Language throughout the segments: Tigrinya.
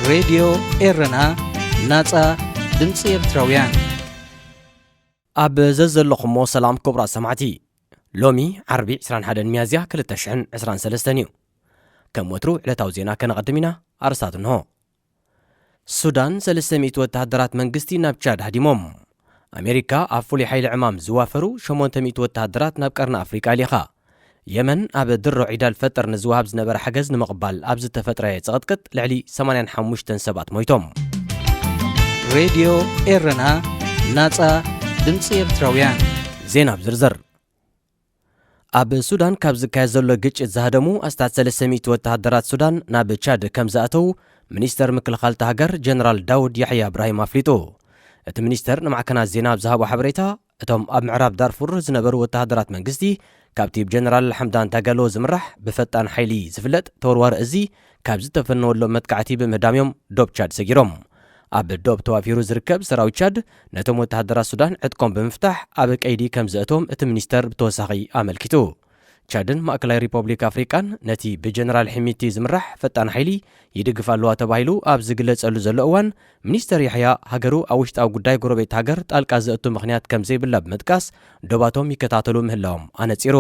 ሬድዮ ኤረና፣ ናጻ ድምጺ ኤርትራውያን። ኣብ ዘዘለኹሞ ሰላም ክቡራት ሰማዕቲ። ሎሚ ዓርቢ ዕስራን ሓደን ሚያዝያ ክልተ ሽሕን ዕስራን ሰለስተን እዩ። ከም ወትሩ ዕለታዊ ዜና ከነቐድም ኢና። ኣርስታት እንሆ። ሱዳን ሰለስተ ሚእቲ ወተሃደራት መንግስቲ ናብ ቻድ ሃዲሞም። ኣሜሪካ ኣብ ፍሉይ ሓይሊ ዕማም ዝዋፈሩ ሸሞንተ ሚእቲ ወተሃደራት ናብ ቀርኒ ኣፍሪቃ ልኢኻ። የመን ኣብ ድሮ ዒድ ኣልፈጥር ንዝወሃብ ዝነበረ ሓገዝ ንምቕባል ኣብ ዝተፈጥረ ጽቕጥቅጥ ልዕሊ ሰማንያን ሓሙሽተን ሰባት ሞይቶም። ሬድዮ ኤረና፣ ናጻ ድምጺ ኤርትራውያን። ዜና ብዝርዝር። ኣብ ሱዳን ካብ ዝካየድ ዘሎ ግጭት ዝሃደሙ ኣስታት ሰለስተ ሚእቲ ወተሃደራት ሱዳን ናብ ቻድ ከም ዝኣተዉ ሚኒስተር ምክልኻል እታ ሃገር ጀነራል ዳውድ ያሕያ እብራሂም ኣፍሊጡ። እቲ ሚኒስተር ንማዕከናት ዜና ኣብ ዝሃቦ ሓበሬታ፣ እቶም ኣብ ምዕራብ ዳርፉር ዝነበሩ ወተሃደራት መንግስቲ ካብቲ ብጀነራል ሓምዳን ዳጋሎ ዝምራሕ ብፈጣን ሓይሊ ዝፍለጥ ተወርዋሪ እዚ ካብ ዝተፈነወሎም መጥቃዕቲ ብምህዳም እዮም ዶብ ቻድ ሰጊሮም። ኣብ ዶብ ተዋፊሩ ዝርከብ ሰራዊት ቻድ ነቶም ወተሃደራት ሱዳን ዕጥቆም ብምፍታሕ ኣብ ቀይዲ ከም ዘእቶም እቲ ሚኒስተር ብተወሳኺ ኣመልኪቱ። ቻድን ማእከላይ ሪፐብሊክ ኣፍሪቃን ነቲ ብጀነራል ሒሚቲ ዝምራሕ ፈጣን ሓይሊ ይድግፍ ኣለዋ ተባሂሉ ኣብ ዝግለጸሉ ዘሎ እዋን፣ ሚኒስተር ያሕያ ሃገሩ ኣብ ውሽጣዊ ጉዳይ ጎረቤት ሃገር ጣልቃ ዘእቱ ምኽንያት ከም ዘይብላ ብምጥቃስ፣ ዶባቶም ይከታተሉ ምህላዎም ኣነጺሩ።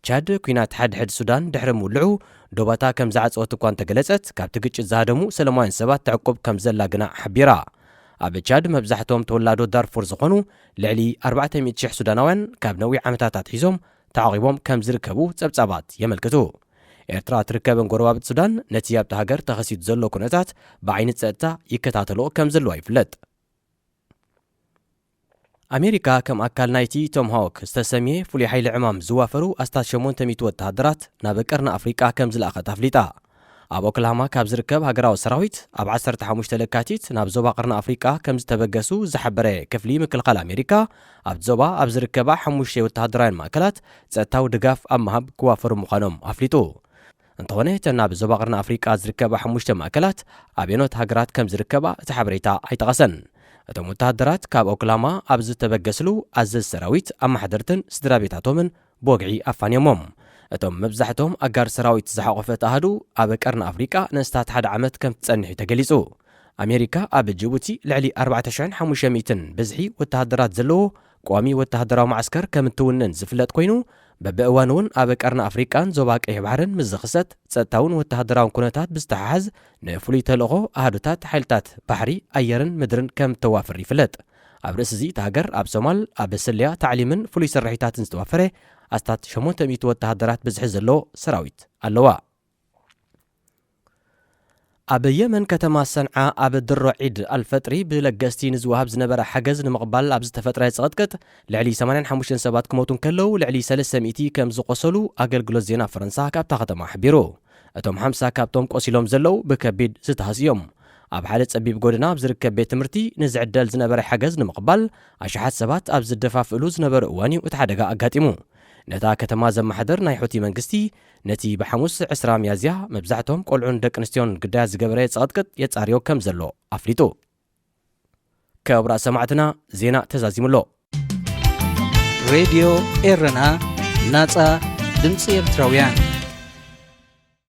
ቻድ ኲናት ሓድሕድ ሱዳን ድሕሪ ምውልዑ ዶባታ ከም ዝዓጸወት እኳ እንተገለጸት፣ ካብቲ ግጭት ዝሃደሙ ሰላማውያን ሰባት ተዕቁብ ከም ዘላ ግና ሓቢራ። ኣብ ቻድ መብዛሕትኦም ተወላዶ ዳርፉር ዝኾኑ ልዕሊ ኣርባዕተ ሚእቲ ሽሕ ሱዳናውያን ካብ ነዊሕ ዓመታት ኣትሒዞም ተዓቒቦም ከም ዝርከቡ ጸብጻባት የመልክቱ። ኤርትራ ትርከበን ጎረባብቲ ሱዳን ነቲ ኣብታ ሃገር ተኸሲቱ ዘሎ ኩነታት ብዓይኒ ጸጥታ ይከታተልኦ ከም ዘለዋ ይፍለጥ። ኣሜሪካ ከም ኣካል ናይቲ ቶምሃውክ ዝተሰምየ ፍሉይ ሓይሊ ዕማም ዝዋፈሩ ኣስታት ሸሞንተ ሚእቲ ወተሃደራት ናብ ቀርኒ ኣፍሪቃ ከም ዝለኣኸት ኣፍሊጣ። ኣብ ኦክላሃማ ካብ ዝርከብ ሃገራዊ ሰራዊት ኣብ ዓሰርተ ሓሙሽተ ለካቲት ናብ ዞባ ቀርኒ ኣፍሪቃ ከም ዝተበገሱ ዝሓበረ ክፍሊ ምክልኻል ኣሜሪካ፣ ኣብቲ ዞባ ኣብ ዝርከባ ሓሙሽተ ወተሃደራውያን ማእከላት ጸጥታዊ ድጋፍ ኣብ ምሃብ ክዋፈሩ ምዃኖም ኣፍሊጡ። እንተኾነ፣ እተን ኣብ ዞባ ቀርኒ ኣፍሪቃ ዝርከባ ሓሙሽተ ማእከላት ኣበየኖት ሃገራት ከም ዝርከባ እቲ ሓበሬታ ኣይጠቐሰን። እቶም ወተሃደራት ካብ ኦክላማ ኣብ ዝተበገስሉ ኣዘዝ ሰራዊት፣ ኣመሓደርትን ስድራ ቤታቶምን ብወግዒ ኣፋንዮሞም። እቶም መብዛሕትኦም ኣጋር ሰራዊት ዝሓቖፈ እቲ ኣሃዱ ኣብ ቀርኒ ኣፍሪቃ ንኣስታት ሓደ ዓመት ከም ትጸንሕ እዩ ተገሊጹ። ኣሜሪካ ኣብ ጅቡቲ ልዕሊ ኣርባዕተ ሽሕን ሓሙሽተ ሚእትን ብዝሒ ወተሃደራት ዘለዎ ቋሚ ወተሃደራዊ ማዕስከር ከም እትውንን ዝፍለጥ ኮይኑ፣ በብእዋኑ እውን ኣብ ቀርኒ ኣፍሪቃን ዞባ ቀይሕ ባሕርን ምስ ዝኽሰት ጸጥታውን ወተሃደራውን ኩነታት ብዝተሓሓዝ ንፍሉይ ተልእኾ ኣሃዱታት ሓይልታት ባሕሪ፣ ኣየርን ምድርን ከም እተዋፍር ይፍለጥ። ኣብ ርእሲ እዚ፣ እታ ሃገር ኣብ ሶማል ኣብ ስለያ፣ ታዕሊምን ፍሉይ ስርሒታትን ዝተዋፈረ ኣስታት ሸሞንተ ሚእቲ ወተሃደራት ብዝሒ ዘለዎ ሰራዊት ኣለዋ። ኣብ የመን ከተማ ሰንዓ ኣብ ድሮ ዒድ ኣልፈጥሪ ብለገስቲ ንዝወሃብ ዝነበረ ሓገዝ ንምቕባል ኣብ ዝተፈጥረ ጽቕጥቅጥ ልዕሊ ሰማንያን ሓሙሽተን ሰባት ክሞቱ እንከለዉ፣ ልዕሊ ሰለስተ ሚእቲ ከም ዝቖሰሉ ኣገልግሎት ዜና ፈረንሳ ካብታ ከተማ ሓቢሩ። እቶም ሓምሳ ካብቶም ቆሲሎም ዘለዉ ብከቢድ ዝተሃስዩ እዮም። ኣብ ሓደ ጸቢብ ጎደና ኣብ ዝርከብ ቤት ትምህርቲ ንዝዕደል ዝነበረ ሓገዝ ንምቕባል ኣሽሓት ሰባት ኣብ ዝደፋፍእሉ ዝነበሩ እዋን እዩ እቲ ሓደጋ ኣጋጢሙ። ነታ ከተማ ዘመሓድር ናይ ሑቲ መንግስቲ፣ ነቲ ብሓሙስ ዕስራ ሚያዝያ መብዛሕትኦም ቆልዑን ደቂ ኣንስትዮን ግዳያት ዝገበረ ጸቕጥቅጥ የጻርዮ ከም ዘሎ ኣፍሊጡ። ክቡራት ሰማዕትና፣ ዜና ተዛዚሙ ኣሎ። ሬድዮ ኤረና፣ ናጻ ድምጺ ኤርትራውያን።